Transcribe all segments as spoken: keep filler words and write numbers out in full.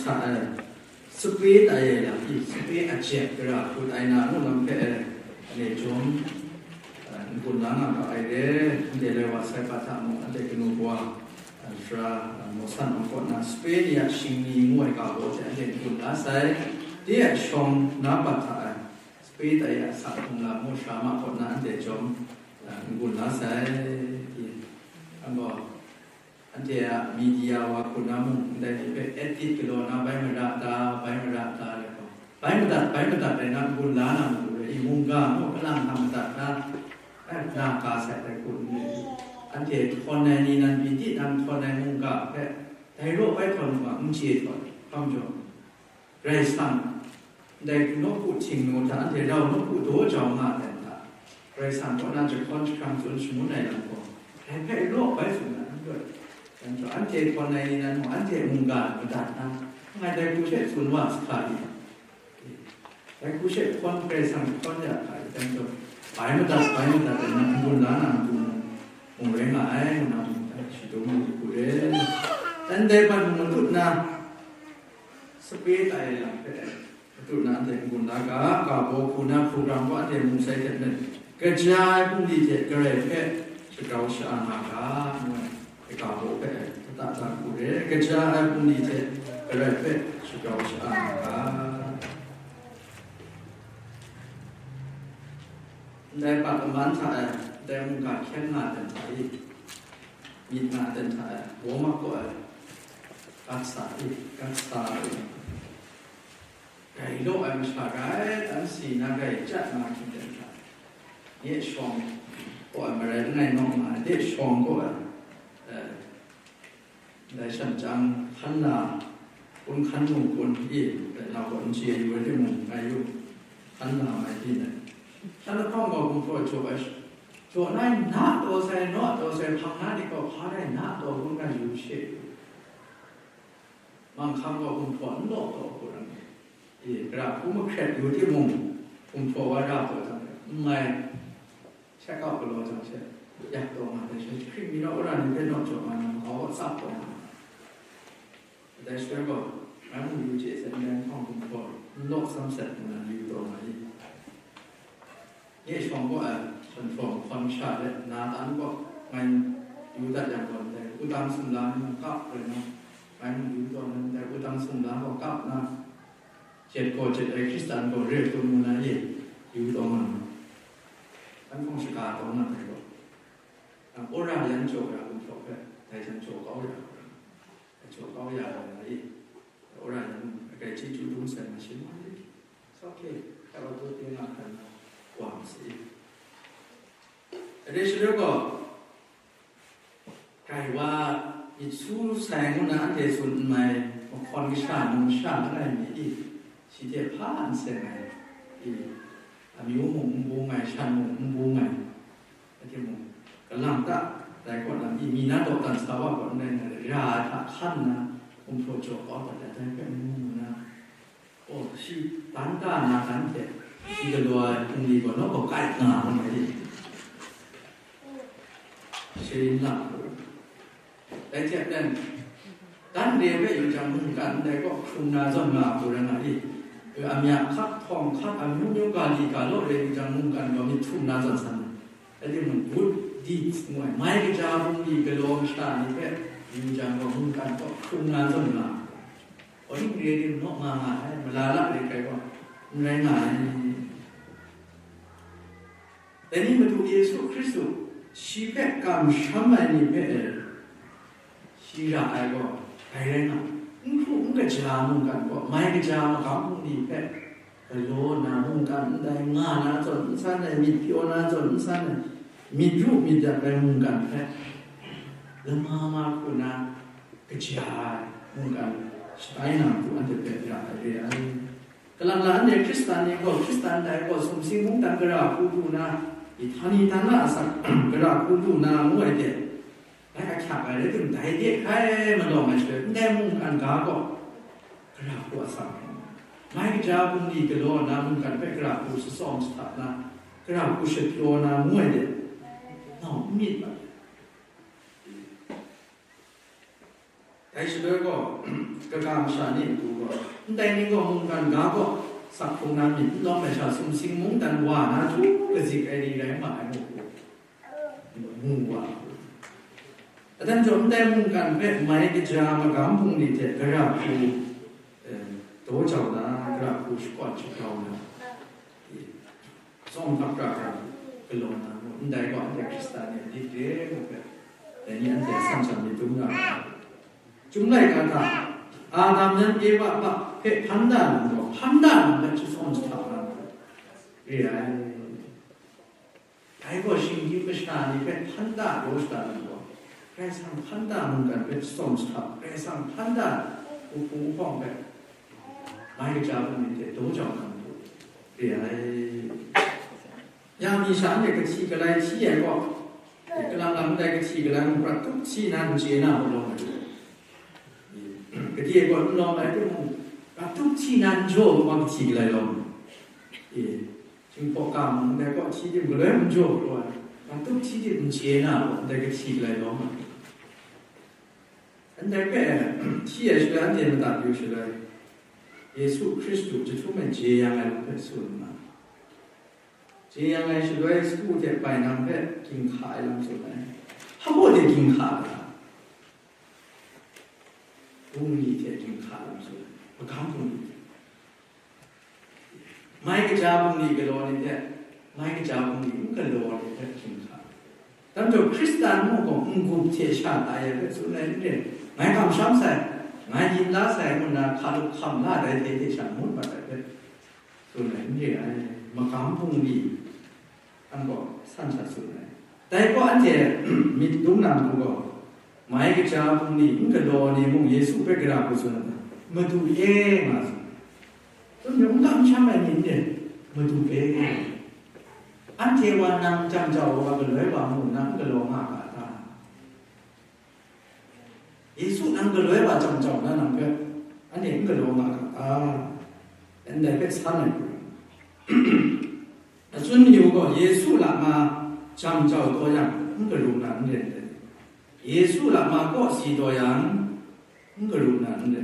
Hta e, sape tai e lam i, sape a jep gara hku tai na ngu lam hpe e, ane jawm, e, n-gun la nga ga ai re, anhte lai wa sai pa hta mung, anhte kanu kawa, e, sara, e, mawsan awng kaw na, sape ni a shingni ngu ai ga baw hte anhte n-gun la sai, de a shawng na bat hta e, sape tai e a sa hpung lam ngu sara ma kaw na anhte jawm, e, n-gun la sai, i, anhte a media wa hku na mung, ndai ni hpe edit galaw na bai mara ta, bai mara ta, rai gaw, bai madat, bai madat rai na, n-gun la na matu rai i, mungga mung kalang hta madat na, eh, na ka sai dai hku n rai i. Anhte htawn ai ni nan pyi, tinang htawn ai mungga hpe, dai raw bai htawn hkra n chye htawn, hkam jaw. Karai Kasang, ndai nawku htingnu hta, anhte rau nawku daw jau nga ai hta, Karai Kasang kaw na jahkawn jahkrang tsun shangun ai lam gaw, dai hpe raw bai tsun na n rai. Dai majaw, anhte htawn ai ni nan mung, anhte mungga madat na, ngai dai hku she tsun wa sa hka i? Dai hku she hkawn Karai Kasang jahkawn ya hka i? Dai majaw, bai madat, bai madat ai nan n-gun la na matu mung rai nga ai, ngu na mung, dai shadum ai hku re. Dan dai bat mung matut na, sape tai ai lam hpe, matut na anhte n-gun la ga, ga baw hku na hpru grang gaw anhte mu sai hte maren, kaja ai bungli hte Karai hpe shagrau sha-ang nga ga, ngu ai, ga baw hpe, kata ta hku re, kaja ai bungli hte Karai hpe shagrau sha-ang nga ga. Ndai pa kaman hta e, ndai mungga hkyen nga ai hta i, myit nga ai hta e, warm up gaw ai, gat sa i, gat sa i. Gai law ai masha rai, dan si na gai chyat na hkying ten hta, nye shawng kaw ai marai langai nawng nga ai, de shawng kaw ai, eh, dai shan chyang hkan na, kun hkan mung kun i, dai na kaw n chye yu ai timung, ngai yu hkan na mai byin ai. Shan lahkawng gaw gumhpraw jaw ai, jaw na i, na taw sai, naw taw sai, hpang na ni gaw hpa rai na taw kun rai yu she. Manghkang gaw gumhpraw n law taw hku rai ngai. E, gara hku mahkret yu timung, gumhpraw wa ra taw jang, n mai, check out galaw jang she, yak taw nga ai, dai she hkring mi naw wora ni hpe naw jaw nga na, makau tsap taw nga na. Dai shaloi gaw, ngai mung yu chye sai, ndai nhpawng gumhpraw n law sam sat nna yu taw nga i. Nye shawng gaw ai, hpawng hkawn masha hte na tan gaw, ngai yu dat yang gaw, ndai wudang sumla ni mung kap rai nna, ngai mung yu taw nna, ndai wudang sumla gaw kap nna, jet gaw jet ai Hkristan gaw re hkrum ngu na ye, yu taw nga ma. An hpawng shaga taw nga ai gaw, wora yan jaw ya gumhpraw hpe, dai jan jaw kau ya, jaw kau ya ai, wora yan mung, akai chyeju dum sai ma shi ma ye. It's okay. Hkrai wa tu ting a hkran na wa ma si. Dai shaloi gaw, hkrai wa myit su sai ngu na anhte tsun n mai, mahkawn kasha, numsha langai mi i, shi hte hpa n seng ai i, amyu mung n bung ai, shan mung n bung ai, rai timung, kalang ta, dai kaw na i, mi na dawdan sa wa gaw n rai nga, ra ai hta hkan nna, gumhpraw jaw kau dat ai, dai hpe n mu nna, oh, shi dan ta na dan hte, shi galaw ai hpung ni gaw naw gaw kai nga nga mai, sharin la hku. Dai hte maren, dan re hpe yu jang, mungkan ndai kaw hkrung na zawn nga hku rai nga i, amya hkak, htawng hkak, amyu myu ga li ga law re yu jang, mungkan gaw myit htum na zawn san ai. Rai timung, good deeds ngu ai, mai kaja bungli galaw masha ni hpe yu jang gaw, mungkan kaw hkrung na zawn nga. Kaw ning re tim naw nga nga ai, malala re hkrai gaw, n rai nga ai. Dai ni Madu Yesu Hkristu shi hpe kamsham ai ni hpe e, shi ra ai gaw, dai rai nga, n hkru n kaja mungkan gaw, mai kaja magam bungli hpe galaw na mungkan ndai nga na zawn n san ai, myit pyaw na zawn n san ai, myit ru myit dak ai mungkan hpe lama ma hku na kaja ai mungkan shatai na matu anhte hpe ra ai re ai. Kalang la anhte Hkristan ni gaw, Hkristan dai gaw sumsing mungdan gara hku lu na, i htani htana asak gara hku lu na ngu ai hte, dai ahkyak ai rai timung, dai de hkrai malawng ai shaloi, ndai mungkan ga gaw gara hku asak, mai kaja bungli galaw na mungkan hpe gara hku shatsawm shahtap na, gara hku shapyaw na ngu ai de, nau n myit ma. Dai shaloi gaw, Kaga masha ni matu gaw, ndai ni gaw mungkan ga kaw sak hkrung na myit, n lawm ai sha sumsing mungdan wa na htu kazik ai ni rai ma ai mu, mu wa. Adan jaw, ndai mungkan hpe mai kaja magam bungli hte gara hku, eh, daw jau na, gara hku shakawn shagrau na, eh, tsawm hkap pra hkra galaw na, ndai gaw anhte Hkristan ni a dik re mu hpe, dai ni anhte a san sha myit dum na, Chyum laika hta, Adam yan Ewa hpe hpan da nang gaw, hpan da nang hpe shatsawm shahtap na re ai. Dai gaw shinggyim masha ni hpe hpan da daw shada nang gaw, Karai Kasang hpan da mungkan hpe shatsawm shahtap, Karai Kasang hpan da uhpung uhpawng hpe mai kaja bungli hte daw jau na matu re ai. Ya mi sha anhte kahti kalai hti ai gaw, kalang lang ndai kahti kalai mung prat tup hti na n chye na gaw lawm ai. Gade gaw n lawm ai timung, prat tup hti na n jaw gaw, kahti kalai lawm ai. Jinghpaw ga mung ndai gaw hti tim galoi n jaw gaw lawm ai. Prat tup hti tim n chye na gaw, ndai kahti kalai lawm ai. Ndai hpe hti ai shaloi, anhte madat yu shaloi, Yesu Hkristu chyahtum e jeyang ai lam hpe tsun nna, jeyang ai shaloi, sagu hte bainam hpe ginhka ai lam tsun ai. Hpa baw de ginhka ai? Bungli hte ginhka ai lam tsun ai. Magam bungli hte. Mai kaja bungli galaw ni hte, mai kaja bungli n galaw ni hpe hkying hkra. Dan jaw, Hkristan mung gaw n-gup hte sha tai ai hpe tsun ai n re, ngai kamsham sai, ngai yin la sai ngu nna hkalup hkam la dai hte hte sha ngut mat ai hpe tsun ai n re ai, magam bungli. An gaw san sha tsun ai. Dai gaw anhte myit dum na matu gaw, mai kaja bungli n galaw ni mung Yesu hpe gara hku tsun ai, Madu e, nga tsun. Tsun n kamsham ai ni n re, Madu e. Anhte wa nang jang jau wa galoi wa mu nna n galaw nga ga ta? Yesu nang galoi wa jang jau na nang hpe, anhte n galaw nga ga ta? Ndai hpe san ai hku, a tsun mayu gaw, Yesu lama jang jau taw yang, n garu na n re ndai. Yesu lama kawsi taw yang, n garu na n re.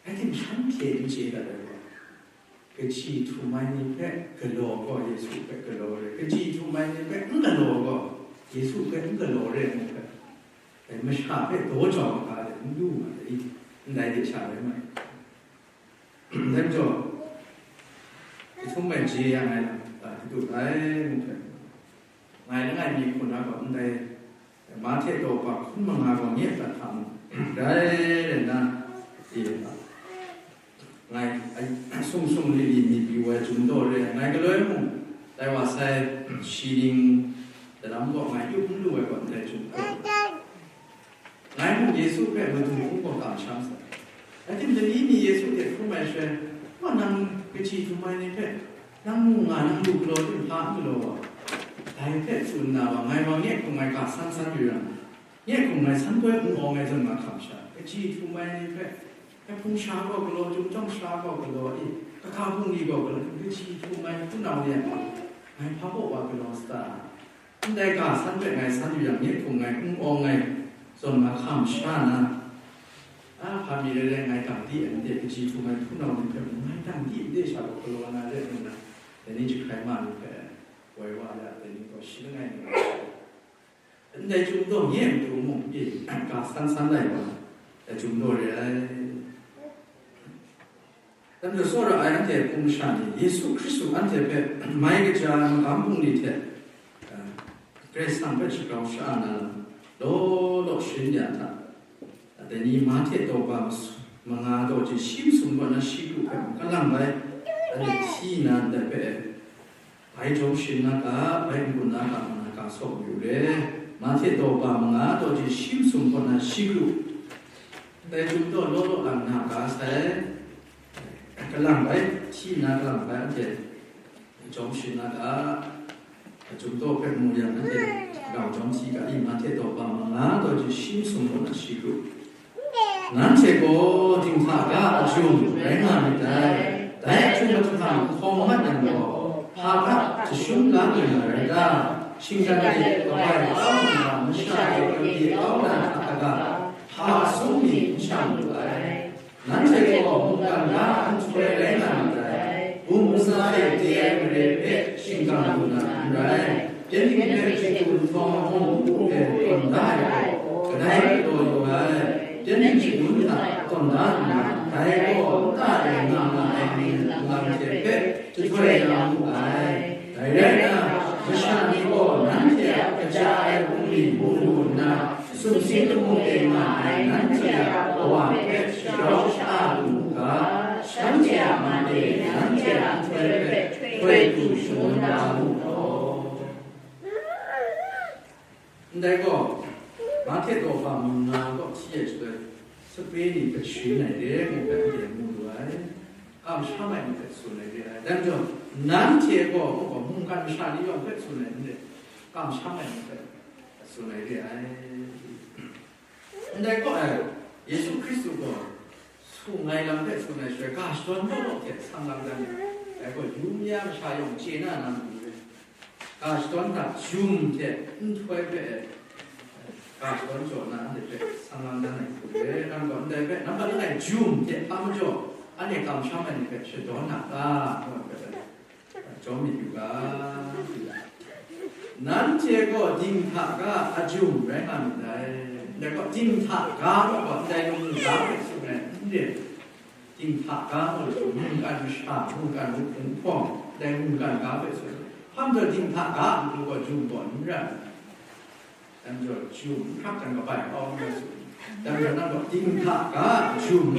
Rai timung, shanhte n chye dat ai gaw, kaji htum ai ni hpe galaw gaw, Yesu hpe galaw re, kaji htum ai ni hpe n galaw gaw, Yesu hpe n galaw re ngu hpe, dai masha hpe daw jau ai hka de n lu nga ai, ndai de sha rai mai. Dai majaw, jahtum e jeyang ai lam, a, hkadu ai ngu hpe, ngai langai mi hku na gaw ndai Mahte daw ba hkun manga gaw nye a prat hta mung, grai rai nna, e, ngai, ai, sung sung li li myit yu ai Chyum daw re ai, ngai galoi mung, dai wa sai, shi ning, daram gaw ngai yup n lu ai gaw ndai Chyum daw. Ngai mung Yesu hpe Madu ngu gaw kamsham sai. Rai timung, dai ni Yesu hte hkrum ai shaloi, wa nang kaji htum ai ni hpe, nang mu nga, nang lu galaw tim hpa n galaw wa, dai hpe tsun nna wa, ngai wa nye hkum ngai ga san san yu yang, nye hkum ngai san koi n awng ai zawn mahkam sha, kaji htum ai ni hpe, hpe hpung sha gaw galaw, Chyum chyawm sha gaw galaw, i, kaga bungli gaw galaw, kaji htum ai hpunau ni a, ngai hpa baw wa galaw sa ta? Ndai ga san hpe ngai san yu yang, nye hkum ngai n awng ai zawn mahkam sha na, a, hpa mi rai rai ngai dang di ai, nde kaji htum ai hpunau ni hpe mung ngai dang di ai, nde sha gaw galaw na re nna, dai ni jahkrai ma ni hpe woi wa ya, dai ni gaw shi langai nna, ndai Chyum daw nye matu mung, e, ga san san lai wa, dai Chyum daw re ai. Dan jaw, tsawra ai anhte hpung masha ni, Yesu Hkristu anhte hpe mai kaja ai magam bungli hte, eh, Karai Kasang hpe shagrau sha-a na lam, law law sharin ya hta, dai ni Mahte daw ba mas-, manga daw ji shi masum kaw na shi kru hpe mung kalang bai, anhte hti nna ndai hpe, Bai jawm sharin na ga, bai n-gun na ga, nna ga sawk yu re. Mahte daw ba manga daw ji shi masum kaw na shi kru. Dai Chyum daw law law lang na ga sai, kalang bai, hti nna kalang bai anhte jawm sharin na ga, Chyum daw hpe mu yang anhte grau jawm hti ga i, Mahte daw ba manga daw ji shi masum kaw na shi kru. Nanhte gaw dinghta ga a jung rai nga myit dai. Dai a jung mahtang hkawng mat yang gaw, hpa ga jashun la lu na rai ta? Shinggan de kabai kau nna, masha e gade kau na hta ga, hpa sum ni n shang lu ai. Nanhte gaw mungkan ga nhtoi rai nga myit dai, bum ntsa e de ai mare hpe shingkang lu na n rai, pyengdi hpe chyeju nhtawm hpung hpung hpe tawn da ai gaw, kadai galaw yu ai, pyengdi chyeju hta tawn da nna, dai gaw nta e nga nga ai myit nlang hte hpe jahtoi ya mu ai. Dai rai nna, masha ni gaw nanhte a kaja ai bungli bung lu nna, sumsing lamu e nga ai nanhte a Kawa hpe shagrau sha-a lu u ga, shanhte a man e nanhte a nhtoi hpe hkoi du shangun da mu law. Ndai gaw, Mahte daw hpa mung nga kaw hti ai shaloi, sape ni hpe sharin ai re ngu hpe anhte mu lu ai. Kamsham ai ni hpe tsun ai re ai. Dai majaw, nanhte gaw, mungkan masha ni yawng hpe tsun ai n re, kamsham ai ni hpe tsun ai re ai. Ndai gaw ai, Yesu Hkristu gaw sung ai lam hpe tsun ai shaloi, ga shadawn law law hte sang lam dan ai. Dai gaw, yu mi a masha yawng chye na na matu re. Ga shadawn hta jum hte nhtoi hpe, ga shadawn jaw na anhte hpe sang lam dan ai hku re. Nang gaw ndai hpe, nambat langai jum hte hpa majaw, anhte kamsham ai ni hpe shadawn na ta? Ngu ai hpe, jawm myit yu ga, nanhte gaw dinghta ga a jum rai nga myit dai. Ndai gaw, dinghta ga gaw ndai lamu ga hpe tsun ai n re. Dinghta ga gaw mungkan masha, mungkan wuhpung hpawng, dai mungkan ga hpe tsun ai. Hpa majaw dinghta ga a matu gaw jum gaw n rai. Dai majaw jum hkrak jang kabai kau n rai tsun. Dai majaw nang gaw dinghta ga jum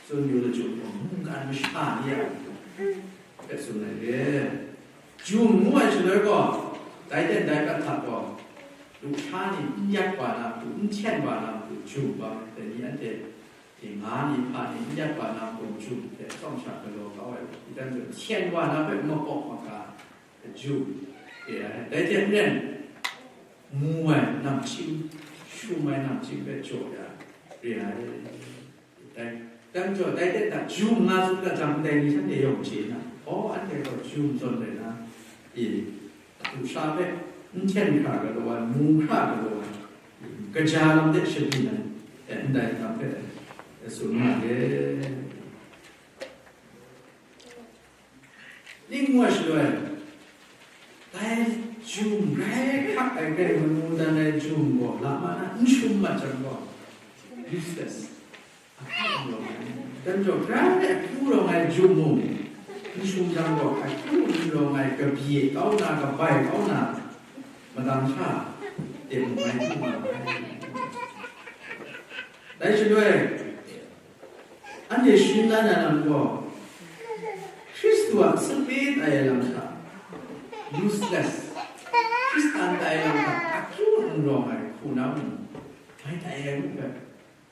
tsun yu lachyum gaw, mungkan masha ni a matu hpe tsun ai re. Jum ngu ai shaloi gaw, dai ten dai prat hta gaw, lusha ni n yat wa na matu, n hten wa na matu jum bang ai, dai ni anhte, dinga ni hpa ni n yat wa na matu jum hte tsawm sha galaw kau ai, dai majaw hten wa na hpe mapaw maga jum re ai. Dai hte maren, mu ai namchying, shum ai namchying hpe jaw ya re ai. Dai, dai majaw, dai ten hta jum nga tsun dat jang, ndai ni shanhte yawng chye na, aw, anhte gaw jum zawn rai na, e, lusha hpe n hten hkra galaw ai, mu hkra galaw ai, kaja lam de shabyin ai, e, ndai lam hpe tsun nga re. Ning wa shaloi, dai jum grai hkrak ai, grai manu dan ai jum gaw, lama na n shum mat jang gaw, useless. Akyu n rawng ai. Dan jaw, grai akyu rawng ai jum mung, n shum jang gaw, akyu n rawng ai, kabye kau na, kabai kau na, madang sha de mung mai hku nga ai. Dai shaloi, anhte sharin la na lam gaw, Hkristu a sape tai ai lam hta, useless, Hkristan tai ai lam hta, akyu n rawng ai hku na mung, mai tai ai ngu hpe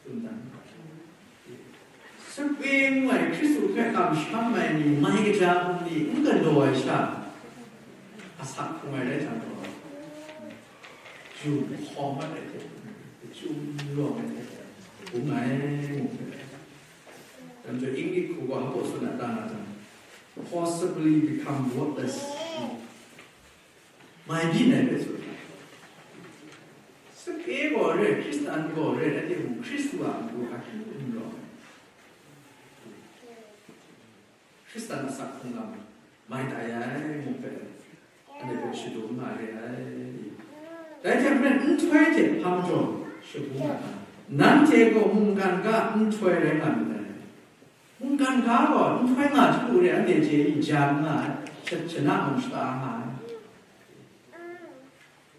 tsun dan. Sape ngu ai Hkristu hpe kamsham ai ni, mai kaja hpung ni n galaw ai sha, asak hkrung ai rai jang gaw, jum hkawm mat ai hte, jum rawng ai hte, bung ai ngu hpe. Dai majaw English hku gaw hpa tsun na ta nga jang, possibly become worthless. Mai byin ai hpe tsun ai. Sape gaw re, Hkristan gaw re, rai timung, Hkristu a matu akyu n rawng ai. Hkristan asak hkrung lam mai tai ai ngu hpe, anhte hpe shadum nga re ai. Dai hte maren, nhtoi hte hpa majaw shabung ai. Nanhte gaw mungkan ga nhtoi rai nga myit dai. Mungkan ga gaw nhtoi nga hte maren, anhte chye ai, jan nga ai, sha-, shana mung shata nga ai.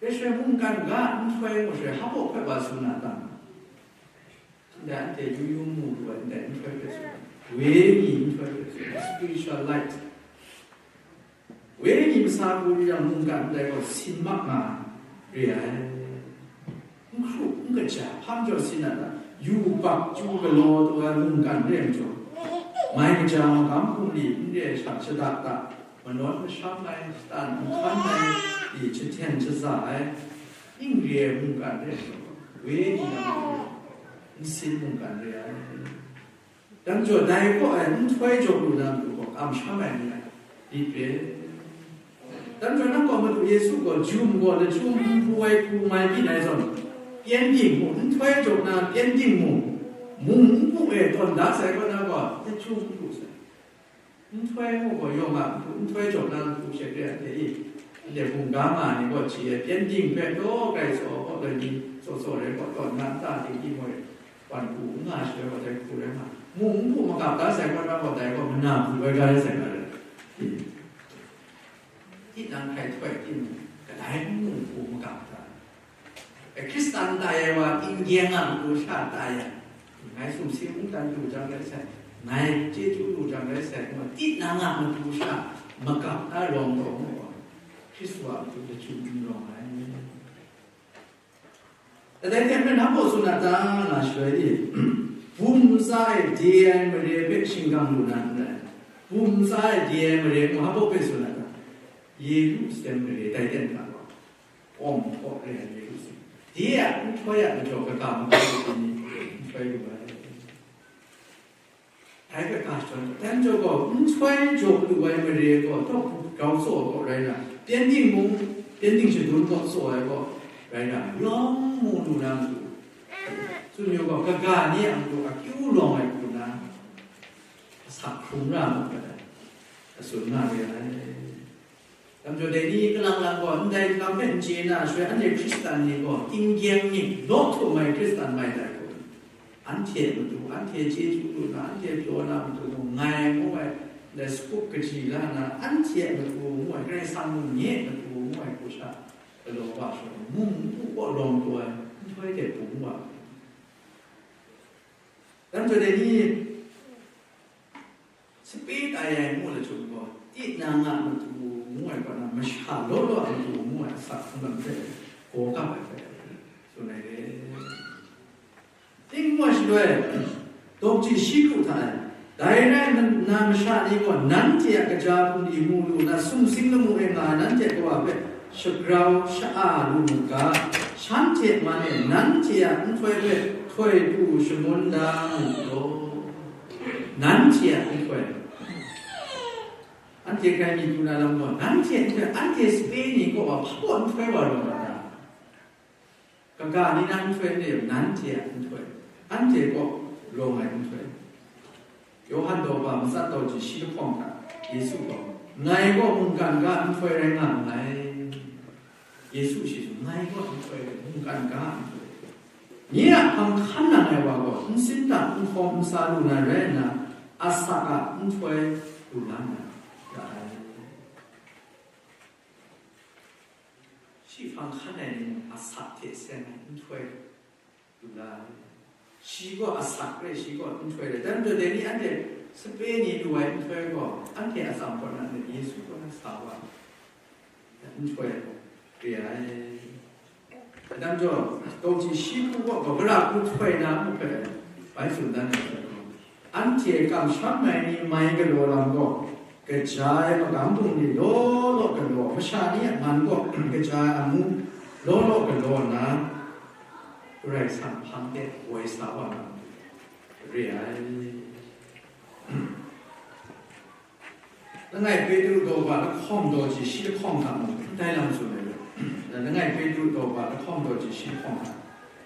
Dai shaloi mungkan ga nhtoi ngu shaloi, hpa hpe wa tsun na ta? Ndai anhte yu yu mu lu ai ndai nhtoi hpe tsun, wenyi nhtoi hpe tsun, spiritual light. Wenyi masa hku yu yang, mungkan ndai gaw sin mak nga re ai. N hkru, n kaja, hpa majaw sin na ta? Yubak chyu galaw taw ai mungkan re ai majaw, mai kaja magam hpung ni n re ai sha, shada da, manawn masham ai, shatan nhkan ai, i jahten shaza ai, ning re ai mungkan re ai majaw, wenyi na matu, nsin mungkan re ai. Dang jaw, dai kaw ai nhtoi jaw lu na matu gaw, kamsham ai ni a lit re. Dang jaw, nang kaw Madu Yesu gaw jum gaw lachyum n pru ai hku mai byin ai zawn, Pyengdin mu, nhtoi jaw na pyengdin mu, mung npu e tawn da sai kaw na gaw, lachyum n lu sai. Nhtoi mu gaw yawng a npu, nhtoi jaw na npu she re ai hte i, ndai mungga ma ni gaw hti e, pyengdin hpe daw grai tsaw gaw, loi ni tsaw tsaw rai gaw, tawn na nta ting timung e, wan hku n nga shaloi gaw, dai hku rai nga, mung npu magap da sai kaw na gaw, dai gaw mana hku bai ga rai sai nga rai. Tinang hkai htoi timung, kadai n mu hku magap da. E, Hkristan tai ai wa, tinggyeng a matu sha tai ai, ngai sumsing mungdan du jang rai sai, ngai chyeju du jang rai sai, ngu ai, tinang a matu sha magap ai rawng taw mu ai, Hkristu a matu lachyum n rawng ai. Kadai hte maren hpa tsun a ta nga shaloi e, bum tsa e de ai mare hpe shingkang lu na n rai. Bum tsa e de ai mare ngu hpa hpe tsun a ta? Yerusalem mare tai ten hta gaw, awng hkaw re ai Yerusalem, de a nhtoi a majaw kaga magap ai ni nhtoi lu ai. Dai hpe ga shadawn, dai majaw gaw, nhtoi jaw lu ai mare gaw, tawk grau tsaw gaw rai na, pyengdin mung, pyengdin shadun gaw tsaw ai gaw rai na, yawng mu lu na matu, tsun yu gaw, kaga ni a matu akyu lawng ai hku na, asak hkrung ra mu ga ai, a tsun nga re ai. Lam jaw dai ni kalang lang gaw, ndai lam hpe n chye na, shaloi anhte Hkristan ni gaw, tinggyeng ni, law htum ai Hkristan mai dai gaw, anhte a matu, anhte chyeju lu na, anhte pyaw na matu gaw, ngai ngu ai, ndai sagup kaji la na, anhte a matu ngu ai, Karai Kasang mung nye a matu ngu ai hku sha, galaw wa shaloi, mung npu kaw lawng taw ai nhtoi hte bung wa. Lam jaw dai ni, sape tai ai ngu lachyum gaw, tinang a matu ngu ai kaw na, masha law law a matu ngu ai asak hkungga hpe gaw kap ai hpe tsun ai re. Tingmawsh loi, dawk ji shi kru hta e. Dai rai nna, masha ni gaw nanhte a kaja hpung di mu lu na, sumsing lamu e nga ai nanhte a kawa hpe shagrau sha-a lu mu ga, shanhte man e nanhte a nhtoi hpe htoi pru shangun da mu law. Nanhte a nhtoi, anhte grai mi pru na lam gaw, nanhte a nhtoi, anhte sape ni kaw a hpa baw nhtoi wa rawng nga ta? Kaga ni na nhtoi re, nanhte a nhtoi, anhte kaw rawng ai nhtoi. Yawhan daw ba matsat daw ji shi lahkawng hta, Yesu gaw, "Ngai gaw mungkan ga nhtoi rai nga nngai." Yesu shi tsun, "Ngai gaw nhtoi, mungkan ga nhtoi." Nye a hpang hkan nang ai wa gaw, nsin ta, nhkawm nsa lu na rai nna, asak a nhtoi lu la na ra ai. Shi hpang hkan ai ni mung asak hte seng ai nhtoi lu la ai. Shi gaw asak re, shi gaw nhtoi re. Dai majaw dai ni anhte sape ni lu ai nhtoi gaw, anhte atsam kaw na, Yesu kaw na sa wa ai nhtoi re ai. Dai majaw, daw ji shi hku gaw, gara hku htoi na mu hpe, bai tsun dan ai. Anhte kamsham ai ni mai galaw lam gaw, kaja ai magam bungli law law galaw, masha ni a man gaw kaja ai amu law law galaw nna, Karai Kasang hpang de woi sa wa na re ai. Langai Petru daw ba lahkawng daw ji shi lahkawng hta mung, ndai lam tsun ai. Langai Petru daw ba lahkawng daw ji shi lahkawng hta,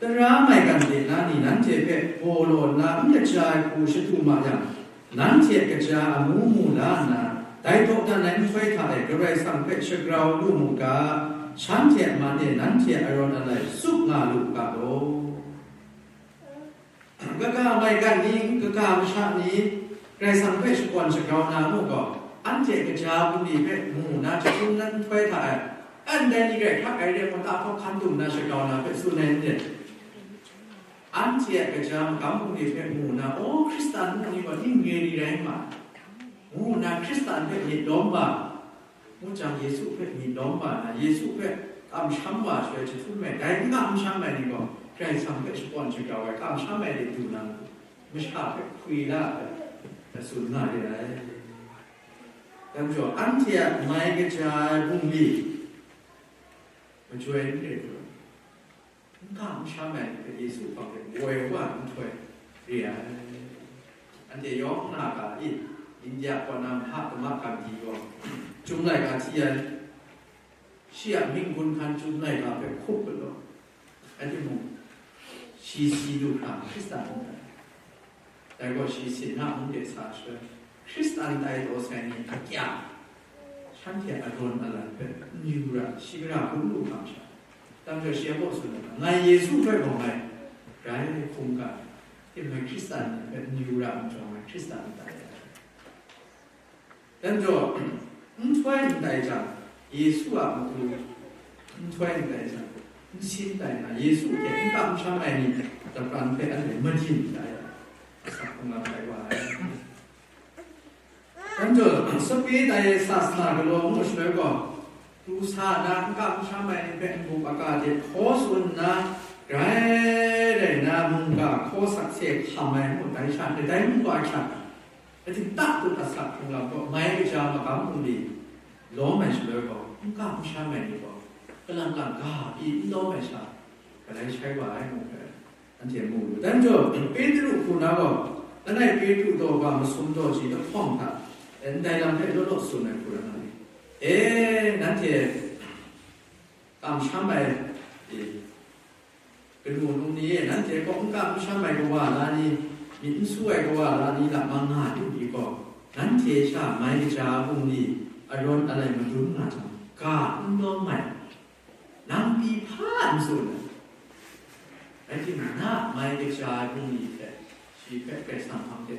tara maigan de na ni nanhte hpe baw law nna n kaja ai hku shadu ma yang, nanhte a kaja amu mu la nna, dai dawdan ai nhtoi hta e Karai Kasang hpe shagrau lu mu ga, shanhte a man e nanhte a rawn alai tsup nga lu ga law. Kaga maigan ni, kaga masha ni, Karai Kasang hpe shakawn shagrau na mu gaw, anhte kaja bungli hpe mu na jahtum na nhtoi hta e, ndai ni grai hkrak ai re ai mung, tahpawk hkan dum na shagrau na hpe tsun ai n re? Anhte a kaja magam bungli hpe mu na, o, Hkristan mung ni gaw ning re ni rai ma ai, ngu nna Hkristan hpe myit lawm wa, ngu jang Yesu hpe myit lawm wa na, Yesu hpe kamsham wa shaloi jahtum e, dai n kamsham ai ni gaw Karai Kasang hpe shakawn shagrau ai, kamsham ai de du na, masha hpe hkwi la ai, a tsun nga re ai. Dai majaw, anhte a mai kaja ai bungli majoi n re hkrum, n ga n sham ai hpe Yesu hpang de woi wa nhtoi re ai. Anhte yawng na ga i, India kaw na Mahatma Gandhi gaw, Chyum laika hti ai, shi a mying gun hkan Chyum laika hpe hkup galaw, rai timung, Shi si du hkra Hkristan n tai. Dai gaw shi sin na mung de sa shaloi, Hkristan tai taw sai ni akya, shanhte arawn alai hpe n yu ra, shi gara hkrum lu hkam sha, dam jaw shi a baw tsun ai, ngai Yesu hpe gaw ngai grai hkungga, timung Hkristan ni hpe n yu ra n jawng ai Hkristan n tai ai. Dan jaw, nhtoi ndai jang, Yesu a matu nhtoi ndai jang, nsin tai na, Yesu hte n kam n sham ai ni lapran hpe anhte madin tai, asak hkungga tai wa ai. Dan jaw, sape tai sasana galaw mu shaloi gaw, pru sa na, n kam n sham ai ni hpe nbuk aga de hkaw tsun nna, grai rai na, mungga hkaw sakse hkam ai mu, dai sha, dai mungga hkyak. Ating ta tu asak hkrung lam gaw, mai kaja magam bungli lawm ai shaloi gaw, n kam n sham ai ni gaw, kalang lang ga pyi n lawm ai sha, galai shai wa ai mung hpe, anhte mu lu. Dan jaw, Petru hku na gaw, langai Petru daw ga masum daw ji lahkawng hta, ndai lam hpe law law tsun ai hku rai nga li. E, nanhte kamsham ai, e, kanu num ni e, nanhte kaw n kam n sham ai kawa la ni, myit n su ai kawa la ni lamang nga lu ai gaw, nanhte sha mai kaja bungli arawn alai madun nga jang, ga n lawm ai, nang pyi hpa n tsun ai. Rai timung, na mai kaja ai bungli hte shi hpe Karai Kasang hpang de,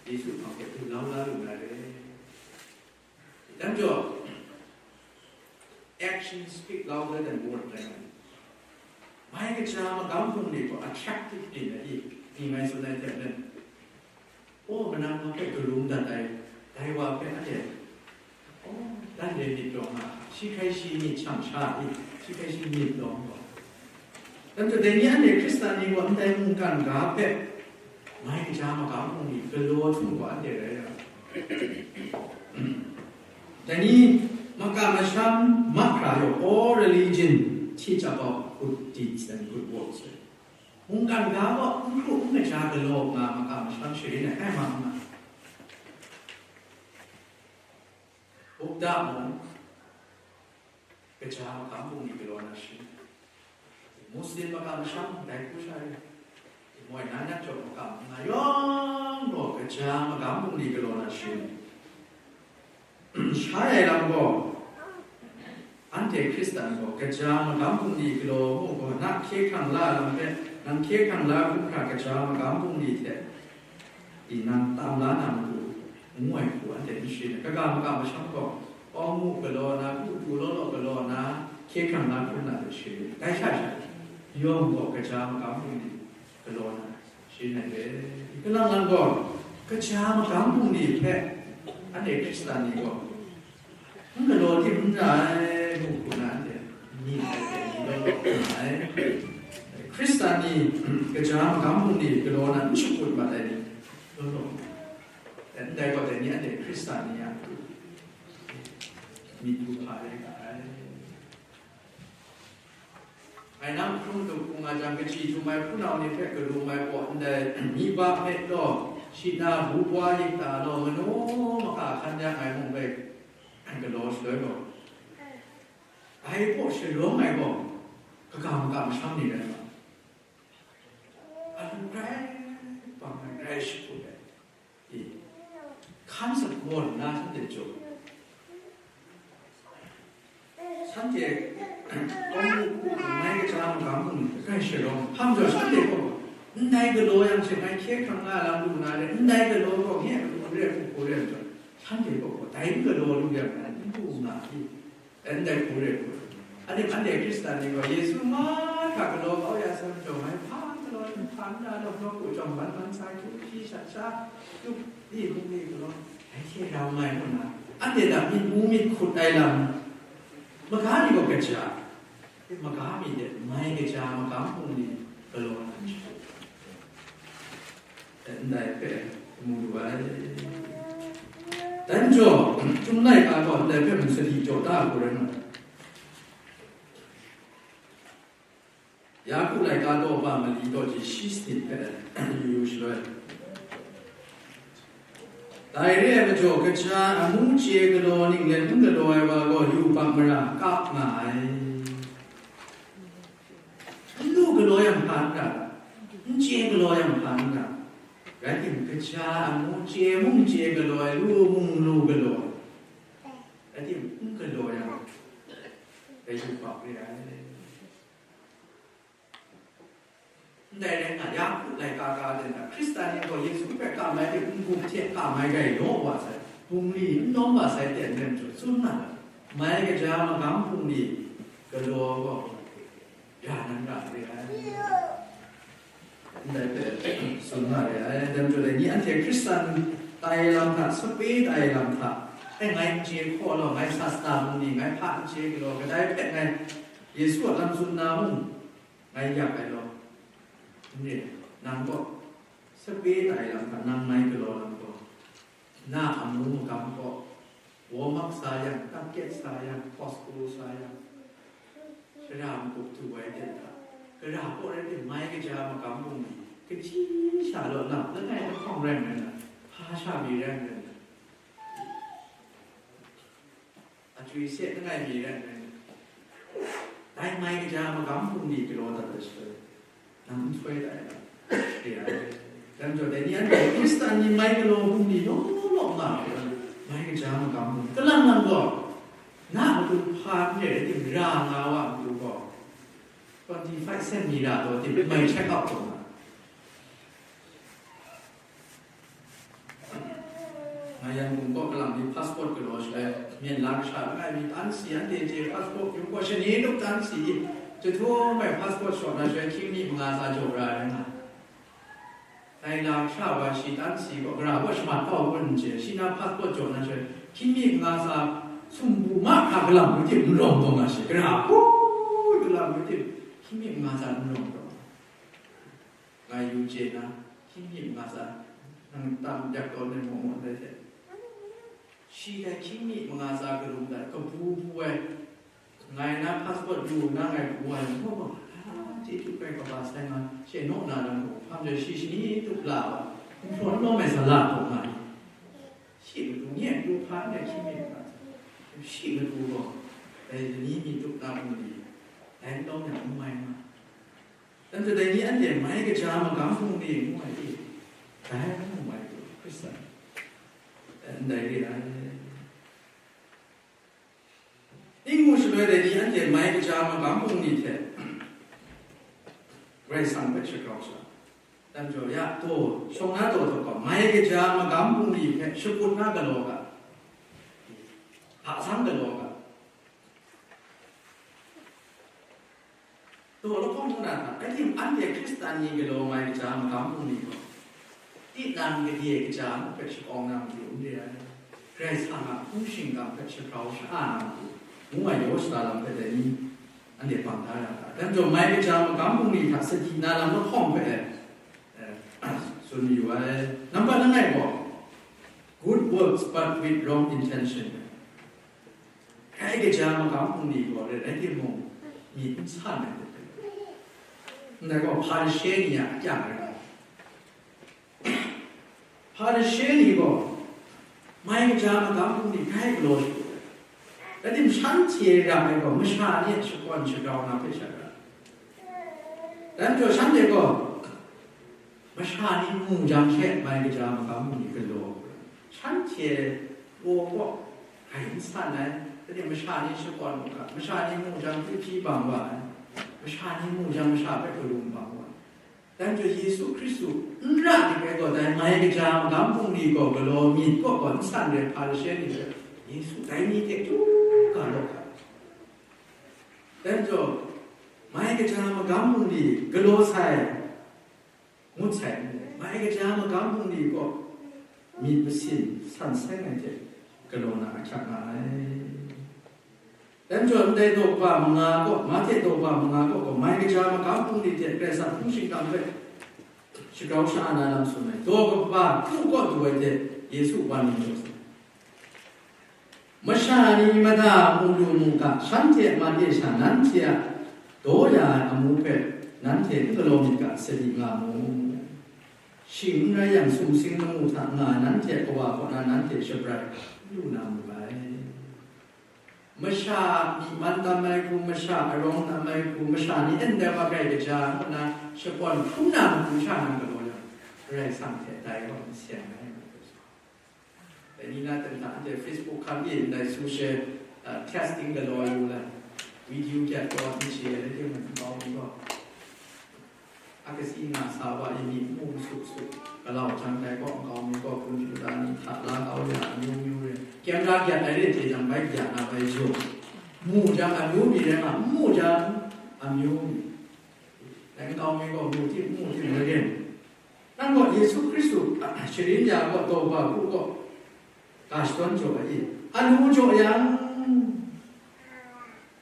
Yesu hpang de, du lau la lu na re. Dan jaw, action speak louder than word rai ngai. Mai kaja magam hpung ni gaw attractive byin ai, ni ngai tsun ai hte maren, o, manang ma hpe karum dat ai, dai wa hpe anhte, o, dan de myit rawng nga, shi hkrai shi myit shang sha ai, shi hkrai shi myit lawm gaw. Dan jaw, dai ni anhte Hkristan ni gaw ndai mungkan ga hpe mai kaja magam hpung ni galaw htung gaw anhte rai ai. Dai ni, makam masham mahkra yawng, all religion teach about good deeds and good works. Mungkan ga gaw n hkru n kaja galaw nga makam masham sharin ai, ai ma n nga. Buddha mung, kaja magam bungli galaw na sharin ai. Muslim makam masham dai hku sha ring. Moi na nat jaw makam nga yawng gaw kaja magam bungli galaw na sharin ai. Shai ai lam gaw, anhte Hkristan gaw kaja magam bungli galaw mu gaw, na hkye hkrang la lam hpe, nang hkye hkrang la hkrum hkra kaja magam bungli hte, i nang tam la na matu, ngu ai hku anhte n sharin ai. Kaga makam masham gaw, awng mu galaw na, u du law law galaw na, hkye hkrang na hkrum na hte sharin ai. Dai sha sha, yawng gaw kaja magam bungli galaw na sharin ai hte, kalang lang gaw, kaja magam bungli hpe anhte Hkristan ni gaw, n galaw tim n ra ai, mu hku na anhte myit ai hte ni law law nga ai. Hkristan ni kaja magam bungli galaw na n shakut mat ai ni law law, ndai gaw dai ni anhte Hkristan ni a myit du hpa rai nga ai. Ngai nang hkrum du hkung nga jang, kaji htum ai hpunau ni hpe karum ai pawt ndai, mi ba hpe law, shi na bu bua lik ta law, manu maka hkan ya ngai mung bai galaw shaloi gaw, dai hpaw shalawm ai gaw, kaga maka masham ni rai nga, alu grai bang ai, grai shakut ai, i, hkan sagawn nna shanhte jaw, shanhte kawng lu hku hku mai kaja magam hpung ni grai shalawm, hpa majaw shanhte gaw, ndai galaw yang she ngai hkye hkrang nga lam lu na re, ndai galaw gaw nye a hku re, hku hku re ai majaw, shanhte gaw dai n galaw lu yang ngai n hku nga i, ndai hku re hku re. Anhte, anhte Hkristan ni gaw Yesu mahkra galaw kau ya sai majaw, ngai hpa galaw, hpa n ra law, nawku jawng ban ban sa, hkyu hpyi shat sha, hkyu hpyi hkungli galaw, dai hte rau mai ngu nna, anhte hta myit mu myit hkut ai lam, maga ni gaw kaja, maga mi de mai kaja magam hpung ni galaw na n shakut. Ndai hpe mu lu ai. Dan jaw, Chyum laika gaw ndai hpe mung sadi jaw da ai hku rai nna, Yaku laika daw ba mali daw ji shi sanit hpe yu yu shaloi, dai re ai majaw, kaja amu chye galaw ninglen n galaw ai wa gaw yubak mara kap nga ai. N lu galaw yang hpa n ra, Galaw yang hpa n ga, rai timung, kaja amu chye mung chye galaw ai, lu mung lu galaw ai, rai timung, n galaw yang, dai yubak re ai. Ndai rai nga, Yaku laika ka ten hta, Hkristan ni gaw Yesu hpe kam ai hte n-gup hte kam ai rai naw wa sai, bungli n nawm wa sai ten nem chyawm tsun na, mai kaja magam bungli galaw gaw, ya nan ra re ai. Ndai hpe tsun nga re ai. Dai majaw dai ni anhte Hkristan tai lam hta, sape tai lam hta, e, ngai n chye hkaw law, ngai sasta bungli, ngai hpa n chye galaw, kadai hpe ngai Yesu a lam tsun na mung, ngai yak ai law. N re, nang gaw sape tai lam hta nang ngai galaw lam gaw, na amu magam gaw, warm up sa yang, tap kyet sa yang, Costco sa yang, shara magup du ai ten hta, gara kaw rai timung, mai kaja magam bungli kaji sha law lam langai lahkawng rai nna, hpa sha mi rai nna, Achui se langai mi rai nna, dai mai kaja magam bungli galaw dat ai shaloi, nang n htoi dai ai. Re ai. Dai majaw, dai ni anhte Hkristan ni mai galaw bungli law law nga ai, mai kaja magam bungli. Kalang lang gaw, na matu hpa n re ai tim ra nga wa matu gaw, twenty-five cent mi ra taw tim, mai check out taw nga. Nga Yangon kaw kalang ni passport galaw shaloi, myen la kasha langai mi tan si anhte hte passport yum gaw shani tup tan si, jahtum ai passport shaw na shaloi hkying mi manga sa jaw ra ai nga. Dai la kasha wa shi tan si gaw, gara gaw shamat kau kun n chye, shi na passport jaw na shaloi, hkying mi manga sa sumpu mahkra galam yu tim n rawng taw nga shi, gara gaw galam yu tim, hkying mi manga sa n rawng taw. Ngai yu chye na, hkying mi manga sa, nang tam yak tawn ai maw maw ndai hte. Shi dai hkying mi manga sa karum dat, kabu bu ai, ngai na passport du na ngai bu ai, maw maw, a, chyeju kai kaba sai nga, she naw na lam gaw, hpa majaw shi shani tup la wa, n hprawn lawm ai sa la taw nga ni. Shi matu nye du hpa ndai hkying mi manga sa, shi matu gaw, dai lani mi tup na bungli, dai n lawm yang n mai nga. Dai majaw dai ni anhte mai kaja magam hpung ni ngu ai i, dai hpung mai gaw Hkristan ndai re ai. Ning mu shaloi dai ni anhte mai kaja magam hpung ni hte Karai Kasang hpe shagrau sha. Dai majaw ya taw, shawng na taw taw gaw, mai kaja magam hpung ni hpe shakut na galaw ga, hpa sang galaw ga. Taw lahkawng ngu na hta, kaning anhte Hkristan ni galaw mai kaja magam hpung ni gaw, tinang gade kaja mung hpe shakawng na matu n re ai, Karai Kasang a hpung shingkang hpe shagrau sha-a na matu, ngu ai yaw shada lam hpe dai ni anhte bang da ya ga. Dai majaw mai kaja magam hpung ni hta sadi na lam lahkawng hpe, eh, tsun mayu ai. Nambat langai gaw, good works but with wrong intention. Mai kaja magam hpung ni gaw rai rai timung, myit n san ai hte, ndai gaw Hparishe ni a akyang rai nga ai. Hparishe ni gaw mai kaja magam hpung ni grai galaw shagu ai. Rai tim, shanhte ra ai gaw masha ni a shakawn shagrau na hpe sha ra. Dai majaw shanhte gaw, masha ni mu jang she mai kaja magam hpung ni galaw, shanhte gaw gaw grai n san ai, rai tim, masha ni shakawn mu ga, masha ni mu jang hpyi bang wa ai, masha ni mu jang masha hpe karum bang wa ai. Dai majaw Yesu Hkristu n ra dik ai gaw, dai mai kaja magam hpung ni gaw galaw myit kaw gaw n san re ai Hparishe ni hpe Yesu dai ni hte chyu ga law ga. Dai majaw, mai kaja magam hpung ni galaw sai, ngut sai n rai. Mai kaja magam hpung ni gaw myit masin san seng ai hte galaw na ahkyak nga ai. Dai majaw, ndai daw kaba manga gaw, Mahte daw kaba manga gaw, gaw mai kaja magam hpung ni hte Karai Kasang hpung shingkang hpe shagrau sha-a na lam tsun ai. Daw kaba kru kaw du ai hte Yesu wan ning jaw sai. Masha ni mada mu lu mu ga, shanhte a man e sha nanhte a daw ya ai amu hpe nanhte n galaw myit ga, sadi nga mu. Shing n rai yang, sumsing lamu hta nga ai nanhte a kawa kaw na nanhte shabrai n lu na mu ai. Masha myi man tam ai hku, masha arawng tam ai hku, masha ni ndai wa kai kaja ngu na shakawn hkrum na matu sha nang galaw yang, Karai Kasang hte dai gaw n seng ai. Dai ni na ten hta anhte Facebook hkam e ndai social, uh, testing galaw yu la, video gyat gaw n chye ai, dai hte mung nkau mi gaw, a kasi nga sa wa, imi mu su su, galau jang dai gaw nkau mi gaw, computer ni hta la kau ya, amyu myu re. Camera gyat ai re hte jang bai gyat na bai jaw. Mu jang amyu mi rai nga, mu jang amyu mi. Dai nkau mi gaw mu tim, mu tim rai re. Nang gaw Yesu Hkristu sharin ya gaw, daw ba hku gaw, ga shadawn jaw ai, alu jaw yang,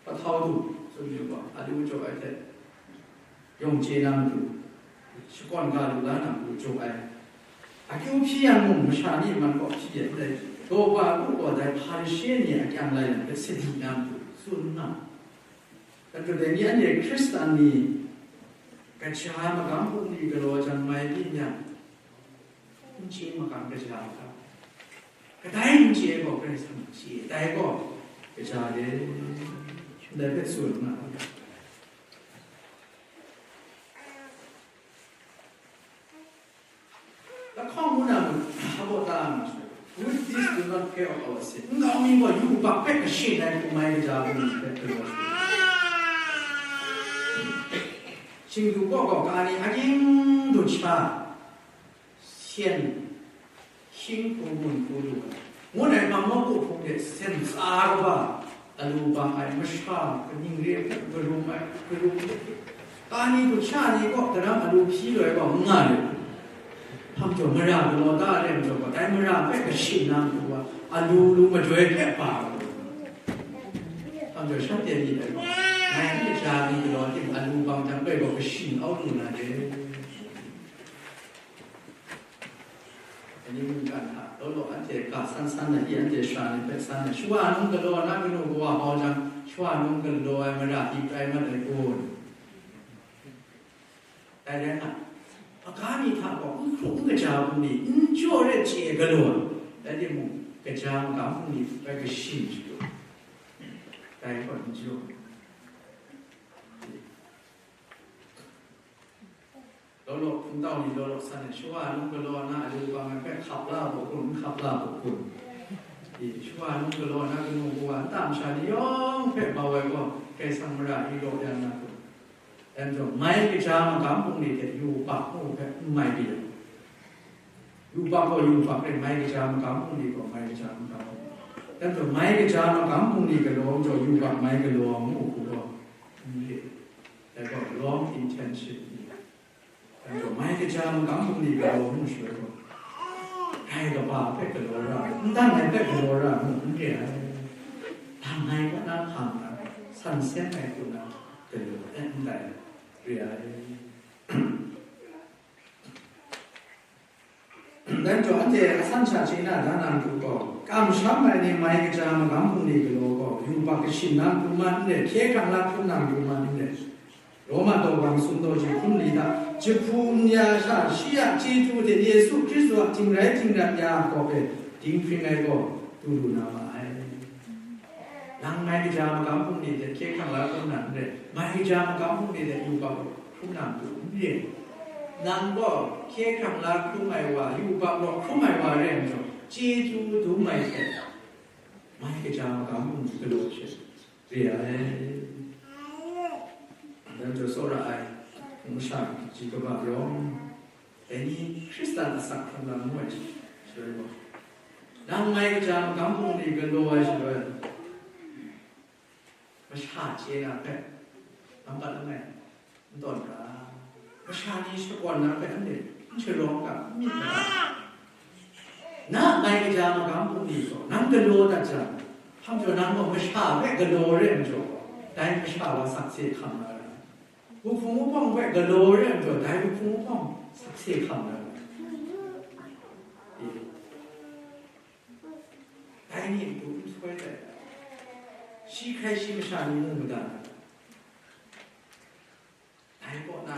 pahtau du, tsun yu gaw, alu jaw ai hte, yawng chye na matu, shakawn ga lu la na matu jaw ai. Akyu hpyi yang mung, masha ni man kaw hpyi ai, ndai daw ba hku gaw, dai Hparishe ni a kyang lai lam hpe sadi na matu, tsun nna, Dai hte dai ni anhte Hkristan ni kaja magam bungli galaw jang mai byin yang, n chye magam kaja ga, kadai n chye gaw Karai Kasang chye, dai gaw kaja de, ndai hpe tsun nga ai. Lahkawng ngu na mung, hpa baw ta nga sai. With this do not pay off our sin. Nkau mi gaw yubak hpe kashin ai hku mai kaja bungli hpe galaw sai. Shingdu kaw gaw ka ni agying dut sha, syen, hkying hku gun hku lu ai, ngun ai hpang nawku hpung de syen tsa kaba, alu bang ai masha kaning re hpe karum ai, karum ai, ka ni hku sha ni kaw daram alu hpyi lu ai gaw n nga lu. Hpang jaw mara galaw da ai majaw gaw, dai mara hpe kashin na matu wa, alu lu majoi hpe pa lu. Hpang jaw shanhte myit ai gaw, ngai hpe sha ni galaw tim alu bang jang bai gaw kashin au lu na de. Dai ni mungkan hta, law law anhte ga san san ai, i anhte sha ni hpe san ai, shawa num galaw na kanu kawa hkau jang, shawa num galaw ai mara i prai mat ai kun? Dai rai nga, aga mi hta gaw n hkrup n kaja bungli, n jaw re chye galaw ai, rai timung, kaja magam bungli bai kashin shagu, dai gaw n jaw. Law law, hpungtau ni law law san ai, shawa num galaw na alu bang ai hpe hkap la baw kun, n hkap la baw kun? I, shawa num galaw na kanu kawa, nta masha ni yawng hpe bau ai gaw, Karai Kasang mara i law ya na kun? Dai majaw, mai kaja magam bungli hte yubak ngu hpe n mai re ai. Yubak gaw yubak re, mai kaja magam bungli gaw mai kaja magam bungli. Dai majaw, mai kaja magam bungli galaw majaw, yubak mai galaw ngu hku gaw n re. Dai gaw long intention ni. Dai gaw mai kaja magam bungli galaw ngu shaloi gaw, dai kaba hpe galaw ra ai, n dang ai hpe galaw ra ai mung n re ai. Dang ai kaw na hkam na, san seng ai hku na galaw ai, ndai re ai. Dai majaw, anhte a san sha chye na da na matu gaw, kamsham ai ni mai kaja magam bungli galaw gaw, yubak kashin na matu man n re, hkye hkrang la hkrum na matu man n re. Roma daw gang sumdaw ji hkrum li hta, jahpu n ya sha, shi a chyeju hte Yesu Hkristu a htingrai htingrat ya a hkawk e dinghpring ai gaw du lu na ma ai. Nang mai kaja magam bungli hte hkye hkrang la hkrum na n re, mai kaja magam bungli hte yubak hkrum na matu n re. Nang gaw hkye hkrang la hkrum ai wa, yubak gaw hkrum ai wa rai nna, chyeju dum ai hte, mai kaja magam bungli galaw hte re ai. Dai majaw, tsawra ai, masha ji kaba yawng, dai ni Hkristan asak hkrung lam ngu ai shaloi gaw, nang mai kaja magam bungli galaw ai shaloi, masha chye na hpe nampat langai n tawn ga, masha ni shakawn na hpe anhte n sharawng ga, n myit ga. Na mai kaja magam bungli gaw nang galaw dat jang, hpa majaw nang gaw masha hpe galaw re ai majaw, dai masha wa sakse hkam na ra ai. Wuhpung wuhpawng hpe galaw re ai majaw, dai wuhpung wuhpawng sakse hkam na ra ai. E, dai ni matu n soi ai. Shi hkrai shi masha ni mu mada na. Dai kaw na,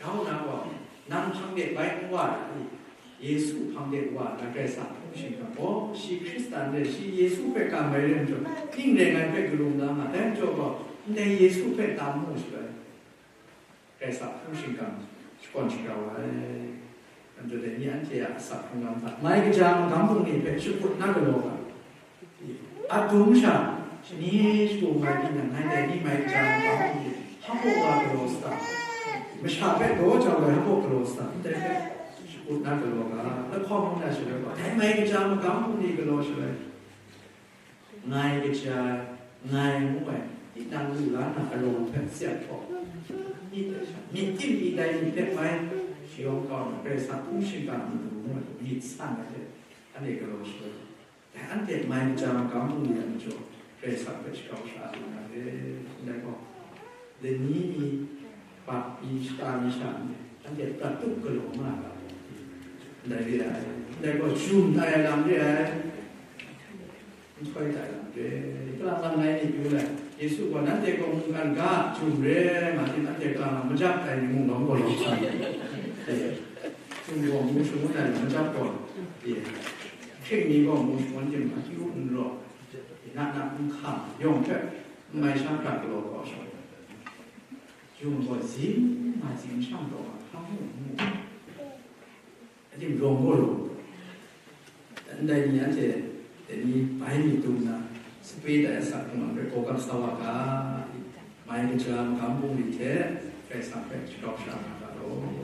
grau na gaw, nang hpang de bai n wa ra i? Yesu hpang de wa na Karai Kasang hpung shingkang gaw, shi Hkristan re, shi Yesu hpe kam ai re majaw, ning rai ngai hpe galum la nga, dai majaw gaw, ndai Yesu hpe tam mu shaloi, Karai Kasang hpung shingkang shakawn shagrau ai. Anhte dai ni anhte a asak hkrung lam hta, mai kaja magam bungli hpe shakut na galaw ga, adum sha, shani shagu mai tinang, ngai dai ni mai kaja magam bungli hpa mung wa galaw sa ta? Masha hpe daw jau ai hpa galaw sa ta? Ndai hpe shakut na galaw ga, lahkawng ngu na shaloi gaw, dai mai kaja magam bungli galaw shaloi, ngai kaja, ngai ngu ai, tinang lu la na arawng hpe tsep hkawk, myit dai sha, myit tim myit dai myit hpe mai, shayawng kau na, Karai Kasang hpung shingkang myit ngu ai, myit san ai hte, anhte galaw shaloi, dai anhte mai kaja magam bungli ai majaw, Karai Kasang hpe shakau sha lu na re, ndai gaw, lani mi, bak mi, shata mi sha ni, anhte prat tup galaw nga ga, ndai re ai, ndai gaw, jum tai ai lam re ai. Nhtoi tai lam re, kalang lang ngai ni pyi u let, Yesu gaw, nanhte gaw mungkan ga jum re nga tim, anhte kalang lang majap tai ni mung lawm gaw lawm sa, jum gaw mu shangun ai lam majap gaw, hkring ni gaw mu shangun tim akyu n raw, na na n hkam, yawng hpe n mai sha hkra galaw kau shawng, jum gaw zing nga zing shang taw nga hkam mu n mu. Adim rawng gaw rawng. Ndai ni anhte dai ni bai mi dum na, sape dai asak hkungga hpe gaw gap sa wa ga, mai kaja magam bungli hte Karai Kasang hpe shakau sha nga ga law.